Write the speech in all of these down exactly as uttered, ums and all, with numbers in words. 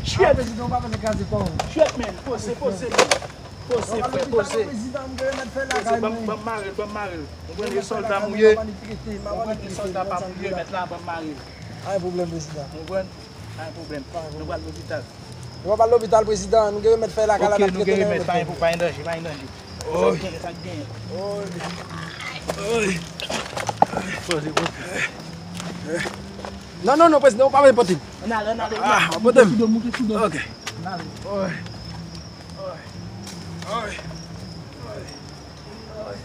Chèt! Prezidan, ou pa vin kraze kò w. Chèt, men. Poze, poze, men. Poze, frè, poze. Prezidan, m gen remèd fè lakay mwen. Ban m mare l, ban m mare l. Ou konprann, e sòlda m ou ye. Ou konprann, e sòlda pa m ou ye, mèt la, ban m mare l. Pa gen pwoblèm, prezidan. Ou konprann? Pa gen pwoblèm. Nou pral lopital. Nou pa pral lopital, prezidan. Nou gen remèd fè lakay la, n ap trete nou. Ok, nou gen remèd, pa gen danje, pa gen danje. Sa k genyen, sa k genyen. Oy. Oy. Poze, poze. Non, non, non, prezidan, ou pa bezwen pote m. Ann ale, ann ale. Ah, pote m. Moute sou do, moute sou do. Ok. Ann ale. Oy. Oy. Oy. Oy. Oy.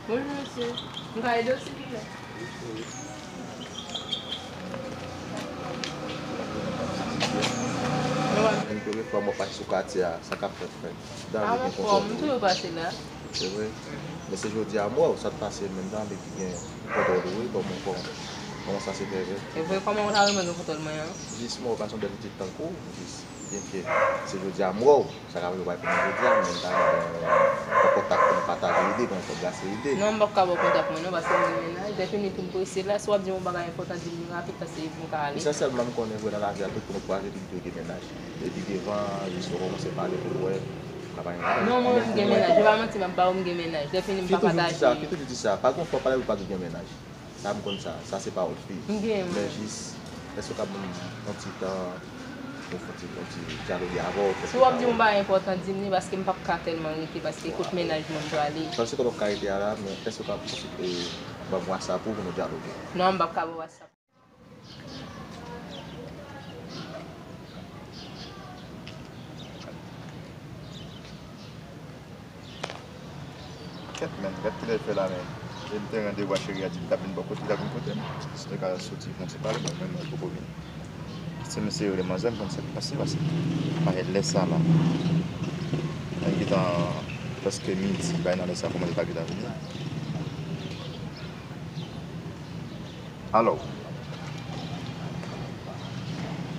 Bonjou, mesye. M ka ede w, silvouplè? Yon premye fwa mwen pase sou katye a, sa k ap fèt, frè? Dam, anfòm, m toujou pase la. Se vre? Men se jodi a m wè w, sa t pase menm dam ki gen kontwòl ou, wi, kòman, kòman, kòman sa se fè vre? E vre, kòman w ta renmen gen kontwòl mwen an? Jis mwen wè w pa se yon bèl pitit tankou w, jis. Byenke se jodi a m wè w, sa ka rive w pa konnen jodi a, men m ta renmen gen yon kontak pou nou pataje ide, pou nou fè brase ide. Non, m p ap ka ba w kontak mwen non, paske m gen mennaj. Lè fini pou m prese la, si w ap di m yon bagay enpòtan, di m li rapid, paske m ka ale. Esansyèlman, m konnen vre nan lavi a, tout moun ou kwaze, tout moun gen mennaj. Depi devan, jis ou kòmanse pale pou w wè, ou ka pa gen mennaj. Non, mwen menm m gen mennaj. Yo pa manti, m ap ba w, m gen mennaj. Lè fini, m pa pataje. Ki toujou di sa, ki toujou di sa. Pa gen fwa w pale pou w pa gen mennaj. Sa m konn sa, sa se pawòl fi. M gen, wi. Men jis, èske w ka ban m yon ti tan, yon ti, yon ti dyaloge avè w? Si w ap di m yon bagay enpòtan, di m li, paske m p ap ka tèlman rete, paske kot mennaj mwen m prale. Bon, apre, sa se kòman w ka rete a la, men èske w ka, e, ban m WhatsApp ou pou nou dyaloge? Non, m p ap ka ba w WhatsApp. Kèt, men, gad kilè l fè la, men. E m te randevou a cheri a, di m t ap vin bò kote, li t ap vin kote m. Si nou ka soti fè yon ti pale, bon, men mwen poko vin. Si m serye manzè, m konn sa k pase, pase. Parèt lè sa la. Mwen gentan prèske midi, bay nan lè sa, kòman li pa gentan vini. Alò,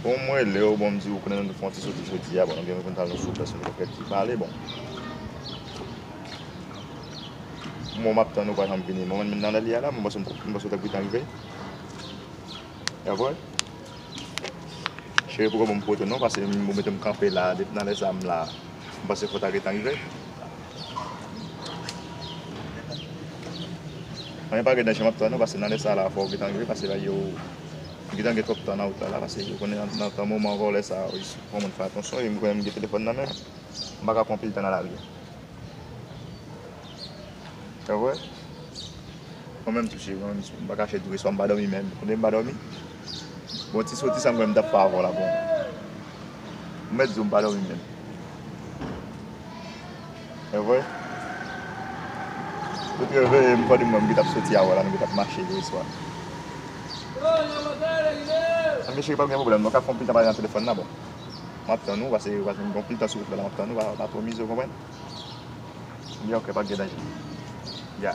bon, m rele w, bon, m di w, konnen nou fè yon ti soti jodi a, bon, nou gen pou n t al nan souplès, nou fè ti pale, bon. Bon, m ap tann ou pa janm vini. Mwen menm nan lè li a la, mwen panse, mwen panse w t ap gentan rive. E vre? Cheri, poko ban m foto non, paske m, ou mete m kanpe la, depi nan lè sa m la, m panse fò w ta gentan rive. Anyen pa gen danje, m ap tann ou, paske nan lè sa la, fò w gentan rive, paske la, yo, m gentan gen twòp tan nan wout la, la, paske yo konnen nan, nan tan moman vòlè sa, yo jis pran moun fè atansyon, e m konnen m gen telefòn nan men m, m pa ka pran anpil tan nan lari a. Sa vre? Mwen menm tou, cheri, mwen menm tou, m pa kache di w, swa m pa dòmi menm. Kote m pa dòmi? Bon, ti soti sa m kwè m t ap fè avè w la, bon. M mèt di w m pa dòmi menm. E vre? Ou te reveye m, fò di m, mwen, m gen t ap soti avè w la, nou gen t ap mache yè swa. Anben, cheri, pa gen pwoblèm, nou ka fè yon pil tan pale nan telefòn nan, bon. M ap tann ou, paske, paske m gen yon pil tan sou wout la, m ap tann ou, pa, pa twò mize, w konprann? Byen, ok, pa gen danje. Ya.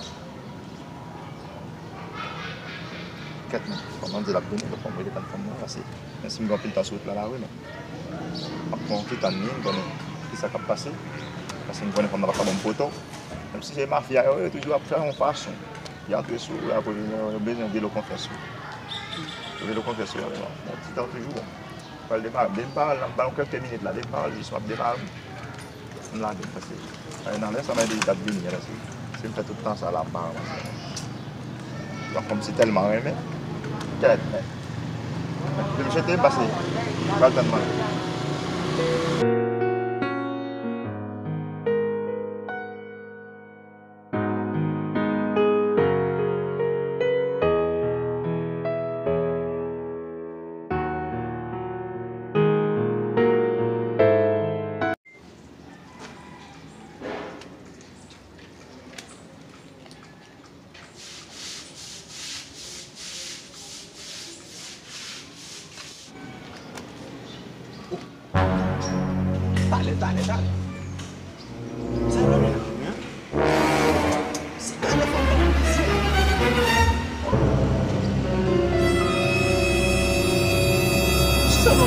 Kèt, men, fanm nan di l ap vini, donk fò m rete tann fanm nan, paske menm si m gen anpil tan sou wout la, la, wi, men m ap pran yon ti tann li, m konnen kisa k ap pase, paske m konnen fanm nan pa ka ban m foto. Menm si se mafya yo, yo toujou ap fè yon fason. Y antre sou ou, apre yo, yo bezwen velo konfyans ou. Velo konfyans ou, yon ti tan toujou, bon. Pral demare. Depi m pa al la, m ba nou kèlke minit la. Depi m pa al, jis m ap demare. M lage l, paske, eh, nan lè sa, m ap di l t ap vini, paske si m fè tout tan sa la, m pa ranmase l. Donk, kòmsi tèlman renmen. Kèt, men. Kite m chete, m pase. M pral tann manje.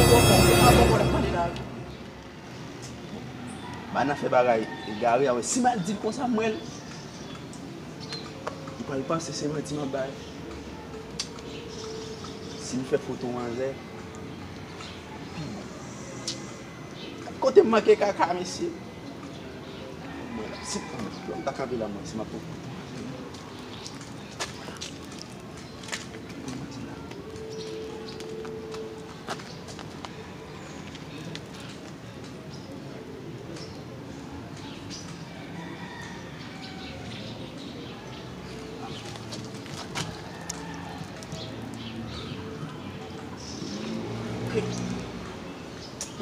Bon, bon, bon, bon, bon, bon, bon, bon, bon. Ba nan fè bagay egare a, wè. Si m al di l konsa, m wè l. Li pral panse se manti m ap bay. Si m fè foto manzè, pi bon. Kote m manke kaka, mesye. Mwen la, si m ta kanpe la, mwen, si m ap pran.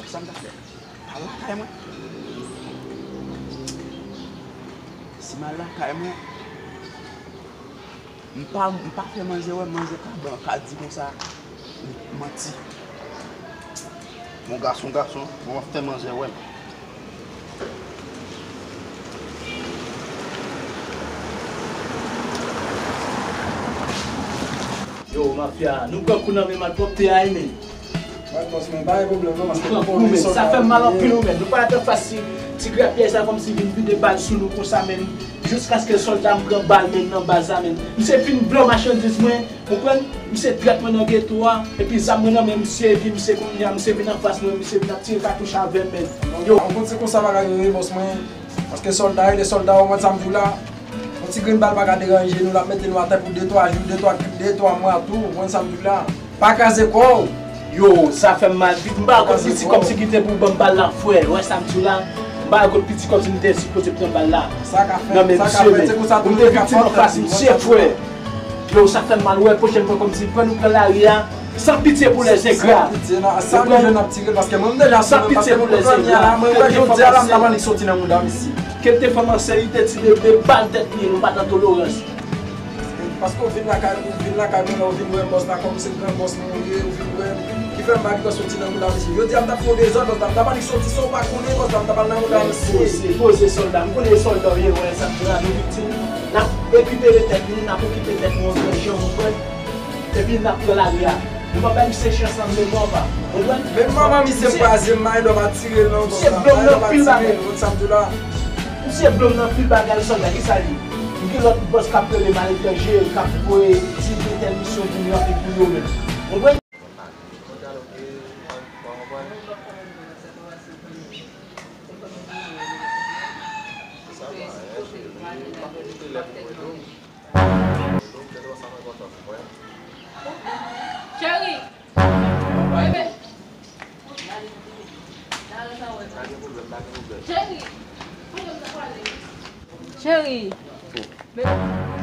Sa m ta fè? Al lakay mwen. Si m al lakay mwen, m pa, m pa fè manzè wè, manzè ka ban, ka di konsa, li manti. Bon gason, gason, bon, m ap fè manzè wè m. Yo, mafya, nou pran kou nan men malpwòpte a, wi, men. Wi, bòs, men pa gen pwoblèm, non, paske nou konnen sòlda yo ye. Sa fè m mal anpil, wi, men. Nou parèt anfas ti, ti grapyay sa kòmsi vin vide bal sou nou konsa, men. Jiskaske sòlda m pran bal, men, nan baz la, men. Misye fin vòlè machandiz mwen, konprann? Misye trèt mwen nan geto a, epi zam mwen nan men misye, epi misye kounye a, misye vin anfas mwen, misye vin ap tire katouch avè m, men. Yo. An kont se konsa bagay yo ye, bòs mwen. Paske sòlda yo, de sòlda yo, mwen sa m di w la. Yon ti grenn bal pa ka deranje nou, l ap mete nou atè pou de twa jou, de twa, de twa mwa tou, ou konprann sa m di w la. Pa kraze kò w. Yo, sa fè m mal vit. M pa wè kot piti kòmsi ki te pou ban m bal la, frè. Ou wè sa m di w la? M pa wè kot piti kòmsi m te sipoze pran bal la. Sa ka fèt, sa ka fèt, se konsa tou moun ka fè. M te viktim anfas misye, frè. Yo, sa fè m mal, wè, pwochèn fwa kòmsi pran nou pran lari a, san pitye pou lèzengra. San pitye, nan, sa nou jwenn ap tire, paske mwen m deja sou mwen, paske mwen konn kounye a la, mwen wè jodi a la, m ta pral annik soti nan mouda misye. Ke l te fè m anseyite ti bebe, bal tèt li, nou pa nan tolorans. Paske w vin lakay, ou vin lakay mwen la, ou vin wè bòs la, kòm se gran bòs mwen ou ye, ou vin wè m. Ki fè m pa gentan soti nan mouda misye. Jodi a m t ap fè yon dezòd, bòs la, m t ap annik soti san w pa konnen, bòs la, m t ap al nan mouda misye. Poze, poze sòlda, m konnen e sòlda w ye, wè sa m di la, nou viktim. N ap rekipere tèt nou, n ap okipe tèt nou an gran jan, ou konprann? Epi n ap pran lari a. Nou pa bay misye chans nan menm pa. Ou konprann? Menm manman misye m kwaze m, Maydòm a tire l nan bòs la. Misye blòm nan pil bagay. Ou konn sa m di w la? Misye blòm nan pil bagay, sòlda, kisa l ye? M gen lòt bòs k ap rele m aletranje, k ap voye ti entèmisyon vin ranpli pou yo menm. Ou konprann? Cheri! Bebe! Cheri! Cheri! Bebe,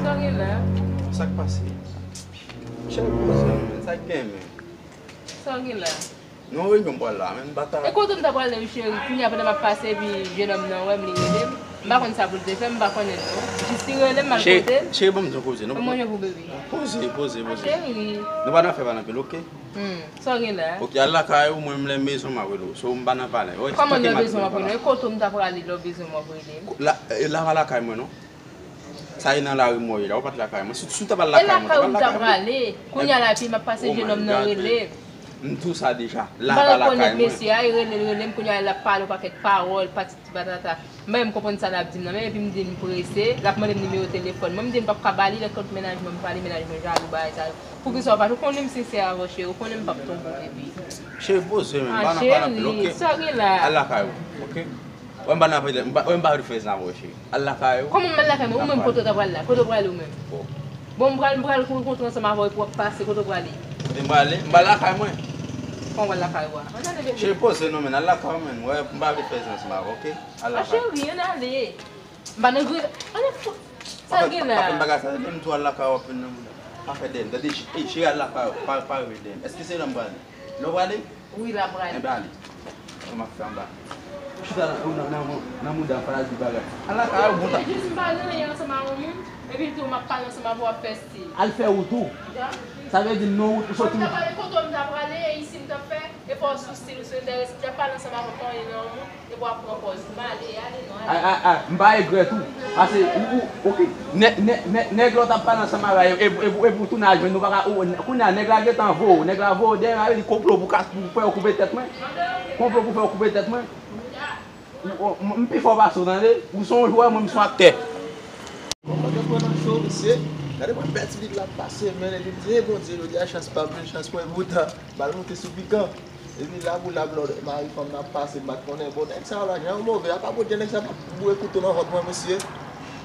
sa w gen la? Sa k pase? Cheri, poze, men, sa k gen, men? Sa w gen la? Non, reyinyon m pral la, men m pa ta. E kote m ta prale wi, cheri? Kounye a pandan m ap pase, epi jenòm nan wè m, li rele m. M pa konn sa pou l te fè, m pa konnen non. Jis li rele m, m al kote l. Cheri, ban m di yon koze, non? Ban m manje pou bebe. Poze, poze, poze. Cheri. Nou pa nan fè pale anpil, oke? Hmm, sa w gen la? Oke, al lakay ou, mwen m lè m bezwen m ap rele w. So, m pa nan pale. Kòman lè w bezwen w ap rele m? E kote m ta prale lè w bezwen m w ap rele m? La, e la pa lakay mwen, non. Sa e nan lari m wè w ye la, ou pa t lakay mwen. Si, si w ta pral lakay mwen, ou ta pral lakay mwen. E lakay ou m ta prale. Kounye a la, epi m ap pase, jenòm nan rele. M di w sa deja, la pa lakay mwen. M pa rekonèt mesye a, e rele l, rele m, kounye a l ap pale yon pakèt pawòl, pati ti patata. M pa menm konprann sa l ap di m nan, men epi m di l m prese, l ap mande m nimewo telefòn mwen, m di l m p ap ka ba li, lè kot mennaj mwen m prale, mennaj mwen jalou, bagay sa yo. Poukisa w pa, ou konnen m sensè avè w, cheri, ou konnen m p ap twonpe w, bebe. Cheri, poze, men, m pa nan pale anpil, oke? Sa w gen la? Al lakay ou, oke? Wè m pa nan pale, m pa, wè m pa vle fè zam avè w, cheri. Al lakay ou. Kòman m al lakay mwen? Ou menm kote w ta pral la? Kote w prale ou menm? Bon. Bon, m pral, m pral rankontre ansanm avè w epi w ap pase, kote w prale? Kote m prale? M pral lakay mwen. Kòman w pral lakay ou a? Ann ale, bebe. Cheri, poze non, men, al lakay ou, men. Wè, m pa vle fè zam ansanm avè w, oke? Al lakay. A, cheri, ann ale. M pa nan gri. Ann ale fou. Sa gen la? Pa fè m bagay sa, lè m di w al lakay ou, w ap vin nan mouda. Pa fè dèyè m. Tande, cheri, al lakay ou. Pa, pa rive dèyè m. Èske se la m prale? Lè w prale? Wi, la prale. Enben ale. Sa m ap fè anba. Chita nan, nan, nan, nan mouda m, fanatik bagay. Al lakay ou, bon ta. Jis m pa gen anyen ansanm a yon moun, epi l di w m ap pale ansanm avè w, w ap fè stil. Al fè wout ou. Sa vle di non, ou soti. Mwen ta prale kote w, m ta prale, e isi m t ap fè, e fò w sou stil, ou sou enterese, m t ap pale ansanm avè w, pa anyen nan yon moun, epi w ap pran pòz. M ale, ale non, ale. A, a, a, m pa regrèt ou. Pase, ou, ou, oke. Nèg, nèg, nèg, nèg la w t ap pale ansanm avè l, e, e, e, epi w tounen al jwenn, nou pa ka, ou, kounye a, nèg la gentan voye w, nèg la voye w dèyè, li konplo pou kas, pou fè w koupe tèt mwen. Konplo pou fè w koupe tèt mwen. Ou, ou, m, m pi fò pase w, tande. Ou se yon jwè, mwen, m se yon aktè. Mwen te pran nan cho, mesye. Gade mwen, bèl ti lit la pase, men, epi m di, "Hey, Bondye, jodi a, chans pa m, chans mwen, poutan, m al moute sou pikan." Epi la pou la, blòdè, mari fanm nan ap pase, m pa t konnen. Bon, nèg sa yo la, jan yo move, apa Bondye, nèg sa pa boure kouto nan vant mwen, mesye.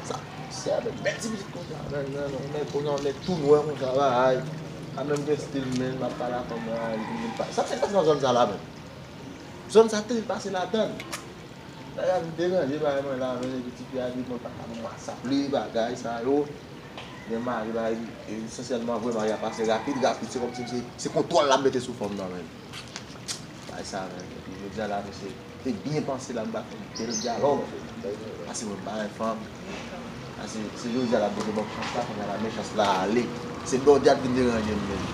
Sa, se avèk bèl ti pitit konsa, men, men, men, nèg konsa, yon nèg tou nwè konsa, bagay. A menm gen stil, men, m ap pale a fanm nan, li vin pa. Sa k te pase nan zòn sa la, men? Zòn sa te pase ladann. Bagay vin deranje bagay mwen la, men epi tifi a di mwen pa ka, mwen sa pli bagay sa yo. Men mari bagay, esansyèlman vre mari a pase rapid, rapid, se kòmsi se, se kontwòl l ap mete sou fanm nan, men. Bagay sa, men. Epi jodi a la, mesye, te byen panse la, m ba fè yon bèl dyalòg. Pase mwen pa yon fanm. A, se, se jodi a l ap vin ban m chans la, kounye a la men chans la ale. Se blòdè a k vin deranje m menm.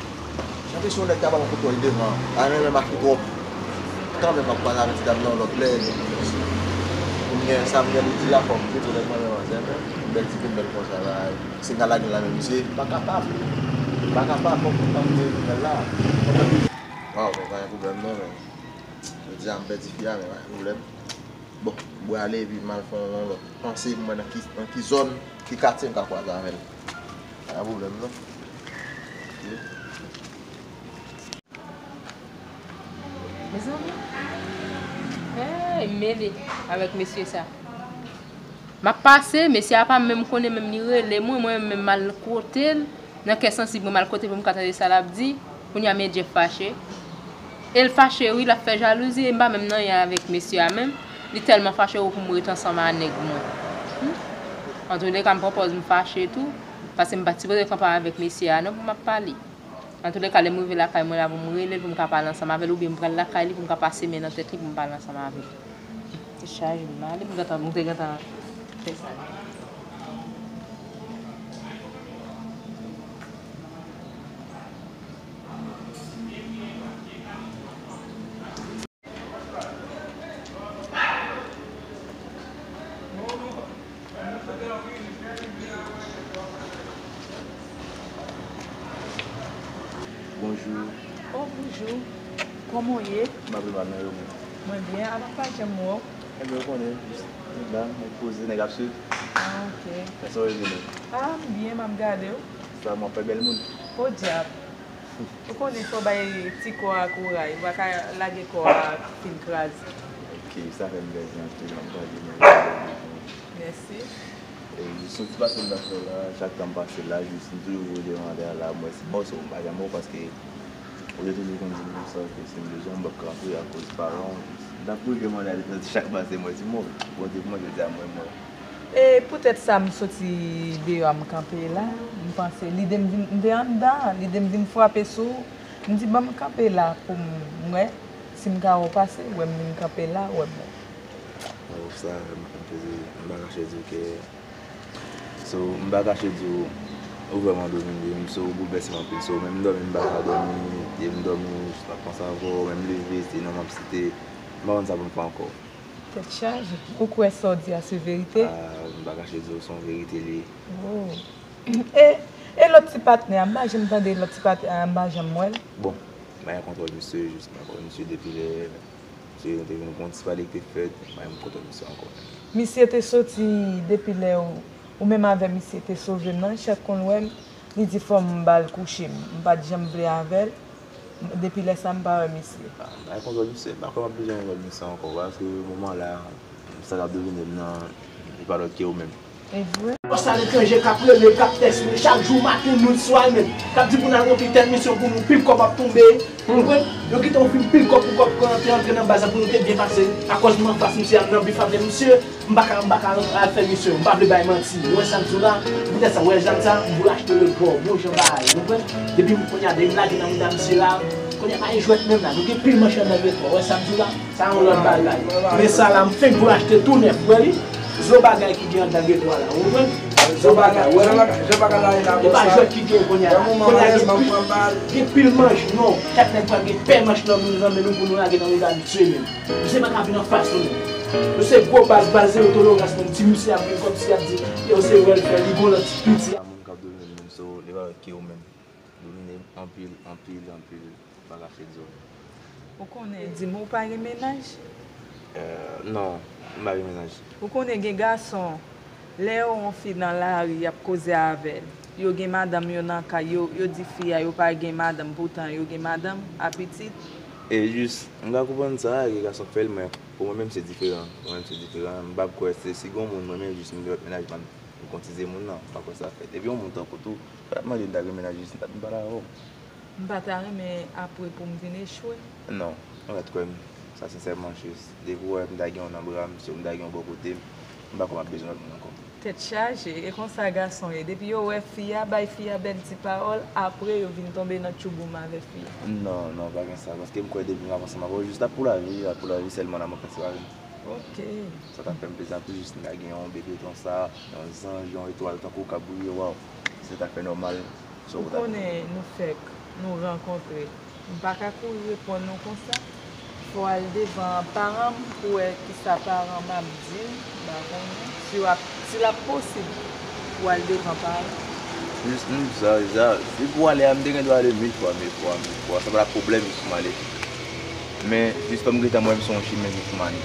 Jan pe si yon nèg ta ban m kontwòl devan, a renmen mache twòp. Kanmenm m ap kwaze avèk ti dam nan yon lòt lè. Pou m gen sa m gen pou di a, fò m di pou nèg mwen renmen anzè men. Yon bèl tifi, m bèl konsa la. Si m ka lage l la menm, misye, m pa kapab. M pa kapab, fòk m tann de nouvèl la. Waw, men pa gen pwoblèm non, men. Jodi a m pèdi fi a, men pa gen pwoblèm. Bon, m prale epi m al fè yon lòt panse pou m wè nan ki, nan ki zòn, ki katye m ka kwaze avè l. Pa gen pwoblèm non. Mezanmi. Hey, m mele avèk mesye sa. M ap pase, mesye a pa menm konnen menm li rele mwen, mwen menm m al kote l. Nan kè sansib mwen, m al kote pou m ka tande sa l ap di. Kounye a men Jeff fache. E l fache wi, l ap fè jalouzi, e m pa menm nan anyen avèk mesye a menm. Li tèlman fache wi pou m ret ansanm a nèg mwen. Hmm. Antouleka, m pran pòz m fache tou, paske m pa t sipoze kanpe avèk mesye a non pou m ap pale. Antouleka, lè m rive lakay mwen la pou m rele l, pou m ka pale ansanm avè l, oubyen m pral lakay li pou m ka pase men nan tèt li pou m pale ansanm avè l. Te chaje m ale, m gentan, m te gentan fè sa. Bonjou. Oh, bonjou. Kòman w ye? M pa pi mal non, e ou menm? Mwen byen, apa m pa janm wè w? Enben, ou konnen, jis la, mwen poze, nèg ap swiv. Ah, ok. Kòman w ye menm? Ah, m byen, m ap gade w. Sa, mwen fè bèl moun. Podyab. Ou konnen fò w bay ti kò a kouray, ou pa ka lage kò a fin kraze. Ok, sa fè m plèzi anpil, m ap gade nou. Mèsi. E jis yon ti pase m t ap fè la, chak tan m pase la, jis m toujou voye devan la, m wè se mòso m pa janm wè w paske ou te toujou konn di m konsa ke si m bezwen w m p ap ka antre akoz paran w, jis m t ap prive mande ale chak pase m wè ti mò, Bondye pou mwen jodi a m wè mò. E poutèt sa m soti deyò a m kanpe la, m panse, lide m vin, m te anndan, lide m vin frape sou, m di ban m kanpe la pou m wè si m ka wè w pase, wè m vin kanpe la, wè m wè. Bon, sa fè m anpil plezi, m pa kache di w ke, so, m pa kache di w, ou vrèman domine m, so, ou boulvèse m anpil, so, menm dòmi m pa ka dòmi, e m dòmi, jis m ap panse avè w, menm leve, se non m ap site, m pa konn sa pou m fè ankò. Tèt chaje. Ou kwè sa w di a se verite? Ah, m pa kache di w, se yon verite li ye. Oh. E, e lòt ti patnè a, m pa janm tande lòt ti patnè a, m pa janm wè l. Bon, m pa gen kontwòl misye, jis m pa konnen misye depi lè misye te vin gon ti pale ki te fèt, m pa gen kontwòl misye ankò. Misye te soti depi lè ou, ou menm avè misye te sove m nan, chak konn wè m, li di fò m ba l kouche m. M pa t janm vle avè l. Depi lè sa, m pa wè misye. Ah, m pa gen kontwòl misye, m pa kwè m ap bezwen kontwòl misye ankò, paske moman la, sa k ap domine m nan, li pa lòt ke ou menm. E vre? Pòs aletranje k ap rele, k ap tèks mwen chak jou, maten, nout, swa, menm k ap di pou n al ranpli tèl misyon pou nou, pil kòb ap tonbe. Ou konprann? Yo kite yon fil pil kòb pou kòb pran antre, antre nan baz la pou nou te byen pase. Akòz m anfas misye, m nan bif avè misye. M pa ka, m pa ka al fè misyon, m pa vle bay manti. Ou wè sa m di w la? Poutèt sa, ou wè zam sa, m vle achte l bò, bon jan bagay, ou konprann? Depi m kounye a, depi m lage nan mouda misye la, Kounye a pa gen jwèt menm la, nou gen pil manch anndan geto a. Wè sa m di w la? Sa yon lòt bagay. Men sa la, m fenk vle achte tou nèf, wè li? Zo bagay ki gen anndan geto a la, ou konprann? Zo bagay, wè? E pa jwèt ki gen kounye a la. Kounye a gen pil, gen pil manch, non. Chak nèg pral gen pè manch nan men nou pou nou lage nan mouda misye menm. Misye pa ka vin anfas nou menm. Nou se gwo baz, baz zewo tolerans menm. Ti misye ap vin kòmsi ap di, yo se wèlfè, li gon lòt ti piti. Moun k ap domine m menm, so, li pa wè ke ou menm. Domine m anpil, anpil, anpil. M pa ka fè di w. Ou konnen, di m, ou pa gen mennaj? Euh, non, m pa gen mennaj. Ou konnen gen gason, lè yo wè yon fi nan lari, y ap koze avè l. Yo gen madanm yo nan kay yo, yo di fi a yo pa gen madanm, poutan yo gen madanm a pitit. E jis, m ka konprann sa, gen gason k fè l, men pou mwen menm se diferan. Mwen menm se diferan. M p ap kwè se si gen yon moun, mwen menm jis m gen lòt mennaj, m ap m konn ti se moun nan, m pa kwè sa fèt. Epi yon moun tankou tou, pa t ap mande m ta gen mennaj jis m pa t vin pale avè w. M pa ta renmen apre pou m vin echwe. Non, ou mèt kwè m. Sa sensèman, jis depi w wè m ta gen w nan bra m, si m ta gen w bò kote m, m pa kwè m ap bezwen lòt moun ankò. Tèt chaje, e konsa gason ye. Depi yo wè fi a, bay fi a bèl ti pawòl, apre yo vin tonbe nan tchouboum avè fi a. Non, non, pa gen sa, paske m kwè depi m ap ansanm avè w, jis l ap pou lavi, l ap pou lavi sèlman, n ap anfèt separe n. Ok. Sa ta fè m plezi anpil jis m ta gen yon bebe konsa, yon zanj, yon etwal tankou w k ap briye, waw. Se ta fè nòmal. Ou konnen nou fèk, nou rankontre. M pa ka kouri reponn ou konsa. Fò w al devan paran m pou wè kisa paran m ap di m. M pa konnen si w ap, si l ap posib pou w al devan paran m. Jis m di sa, sa, si pou ale a, m te gen dwa ale mil fwa, mil fwa, mil fwa. Sa pa t ap pwoblèm jis pou m ale. Men, jis fò m gentan wè m se yon chimen jis pou m ale.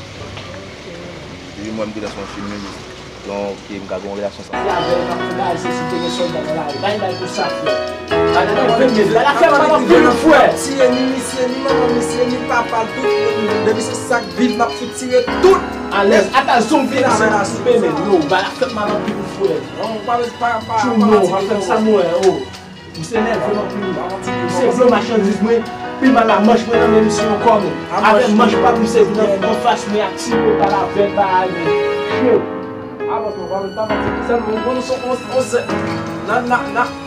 Depi m wè m gentan se yon chimen jis, donk, m ka gen yon relasyon sa. Avè l, m ap fè bagay, se si te gen sòlda nan lari. Bay, bay pou sa, frè. Bagay la fè m mal anpil, frè. Tiye ni misye, ni manman misye, ni papa l, tout moun. Depi se sa k viv, m ap fout tire tout. Alèz, ata zonbi la, se koupe, men yo, bagay la fè m mal anpil, frè. Non, pa, pa, pa, pa, pa, fè m sa, mwen, oh. Misye nève m anpil. Misye vle machandiz mwen, pi mal a manch mwen nan men misye ankò, men avè manch pa misye vin anfas mwen ak ti pota la vèl bagay mwen. Shit. Avans mwen pa pa pati sèlman, ou konn, on, on, on sèl nan, nan, nan,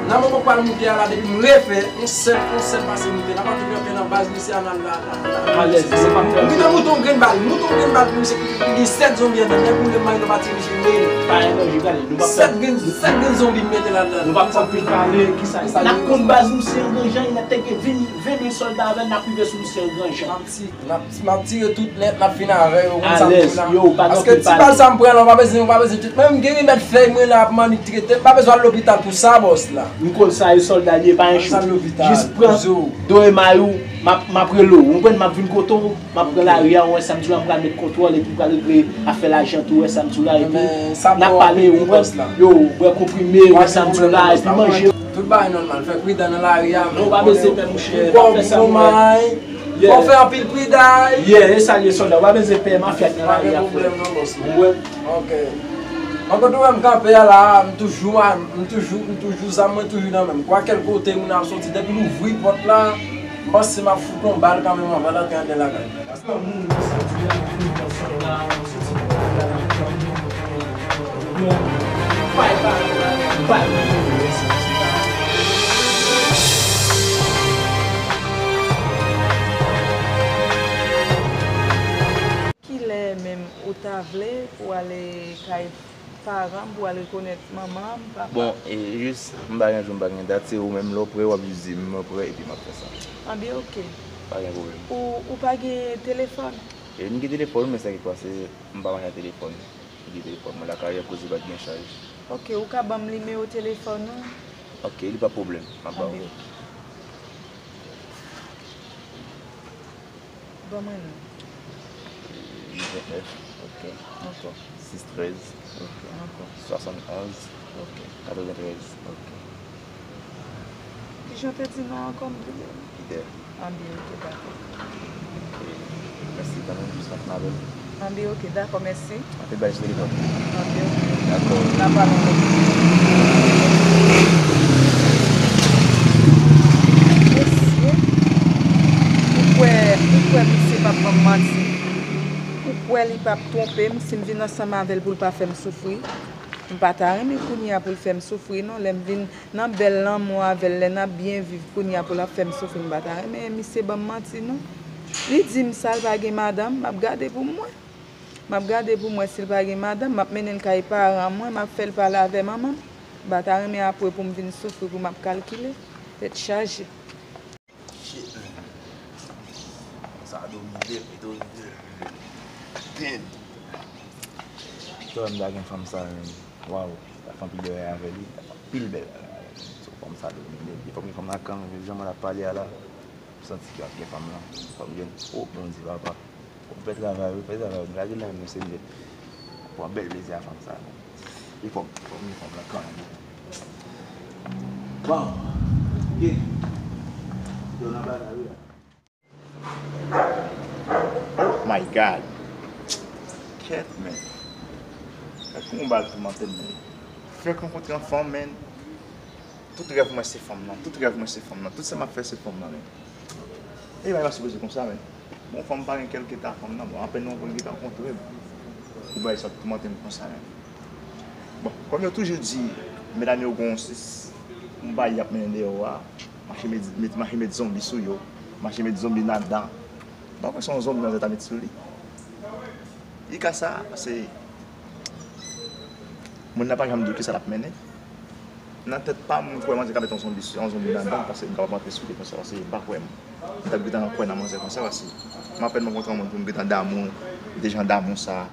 nan moman pral moute a la, depi m refè, on sèl, on sèl pase moute. N ap antre nan baz misye a, n al la, la, la. Alèz, se pa fè. M gentan moute on grenn bal, moute on grenn bal pou misye ki gen sèt zonbi anndan, lè boule m, mwen pa tire misye, men. Pa gen danje, gade, nou pa fè. Sèt grenn, sèt grenn zonbi m mete ladan. Nou pa fè anpil pale, kisa. N ap konn baz misye an Granjan, n ap teke ven, ven mil sòlda avè n, n ap rive sou misye an Granjan. M ap ti, m ap, m ap tire tout nèt, n ap fin avè yo, ou konn sa m di w la. Paske ti bal sa m pran la, ou pa bezwen, ou pa bezwen tret mwen, m gen remèd fèy mwen la, ap mannik trete, m pa bezwen al lopital pou sa, bòs la. M konn sa, e sòlda li ye, pa yon chou. Jis pran do e may ou, m ap, m ap rele w, ou konprann, m ap vin kote w. M ap pran lari a, ou wè sa m di w la, m pral met kontwòl epi m pral regle afè lajan tou, ou wè sa m di w la, epi n ap pale, ou konprann? Yo, bwè konprime, ou wè sa m di w la, epi manje. Tout bagay nòmal, fè pridan nan lari a, men. Non, ou pa bezwen pè, monchè, pa fè sa, monchè. Fò w fè anpil pridan. Yeah, e sa l ye, sòlda, ou pa bezwen pè, mafya k nan lari a, frè. Pa gen pwoblèm non, bòs mwen. Ou wè? Ok. Mwen kote w wè m kanpe a la, m toujou, m toujou, m toujou, zam mwen toujou nan men m. Kwa kèl kote moun ap soti, depi l ouvri pòt la, m panse m ap fout yon bal kanmenm anvan l antre anndan lakay. Kilè menm ou ta vle pou w ale kay paran m pou al rekonèt manman m, papa m. Bon, e jis, m pa gen jou, m pa gen dat, se ou menm lè w prè, w ap jis di m lè w prè, epi m ap fè sa. Anben, ok. Pa gen pwoblèm. Ou, ou pa gen telefòn? E m gen telefòn, men sa ki pase, m pa mache ak telefòn. M gen telefòn mwen lakay, akoz li pa t gen chaj. Ok, ou ka ban m nimewo telefòn ou? Ok, li pa pwoblèm, m ap ba w. Anben, ok. Ban mwen non. Uit vennèf. Ok, ankò. Sis trèz. Ok, ankò. Swasann onz. Ok. Katreventrèz. Ok. Kijan w te di non ankò, m bliye? Pidè. Anben, ok, dakò. Mèsi kanmenm, jis m ap avè w. Anben, ok, dakò, mèsi. Anpil bay sou telefòn. Anben, ok. Dakò. N a pale yon lòt jou. Mesye, ou kwè, ou kwè misye p ap ban m manti? Ou kwè li p ap twonpe m si m vin ansanm avè l pou l pa fè m soufri? M pa ta renmen kounye a pou l fè m soufri non, lè m vin nan bèl lanmou avè l, lè n ap byen viv, kounye a pou l ap fè m soufri, m pa ta renmen misye ban m manti non. Li di m sa l pa gen madanm, m ap gade pou m wè. M ap gade pou m wè si l pa gen madanm, m ap mennen l kay paran mwen, m ap fè l pale avè manman m. M pa ta renmen apre pou m vin soufri, pou m ap kalkile. Tèt chaje. Shit, man. Sa domine, domine. Damn. Tò m ta gen fanm sa, man. Waw, ta fè anpil bagay avè li, ta fè anpil bèl bagay avè li. So, fanm sa domine. Depi fanm gen fanm nan kan, jan mwen ap pale a la, m santi ke ap gen fanm lan. Fanm gen, oh, Bondye, papa. Fè travay ou, fè travay ou. Lage nan men nou, Senyè. Pran bèl plezi a fanm sa, non. Li fò, fò m, fò m nan kan menm. Bon. Ok. Yo nan bagay wi la. Oh my God. Kèt, men. Kèt, kòman bal toumante m, men. Fèk rankontre yon fanm, men. Tout rèv mwen se fanm nan. Tout rèv mwen se fanm nan. Tout sa m ap fè se fanm nan, men. E bagay pa sipoze konsa, men. Bon, fanm pa gen kèlketa fanm nan. Bon, apèn yon fanm ki ta kontre m. Pou bagay sa toumante m konsa, men. Bon, kòm yo toujou di, medam yo gon sis, yon bagay y ap mennen deyò a, mache met, met, mache met zonbi sou yo, mache met zonbi nan dan. M pa kwè se yon zonbi manzè ta met sou li. I ka sa, se moun nan pa janm di w kisa l ap mennen. Nan tèt pa m, m kwè manzè ka met yon zonbi, yon zonbi nan dan, paske m kapab antre sou li konsa, paske m pa kwè m. M t ap gentan kwè nan manzè konsa, paske m apèn rankontre yon moun pou m gentan damou, dejan damou sa.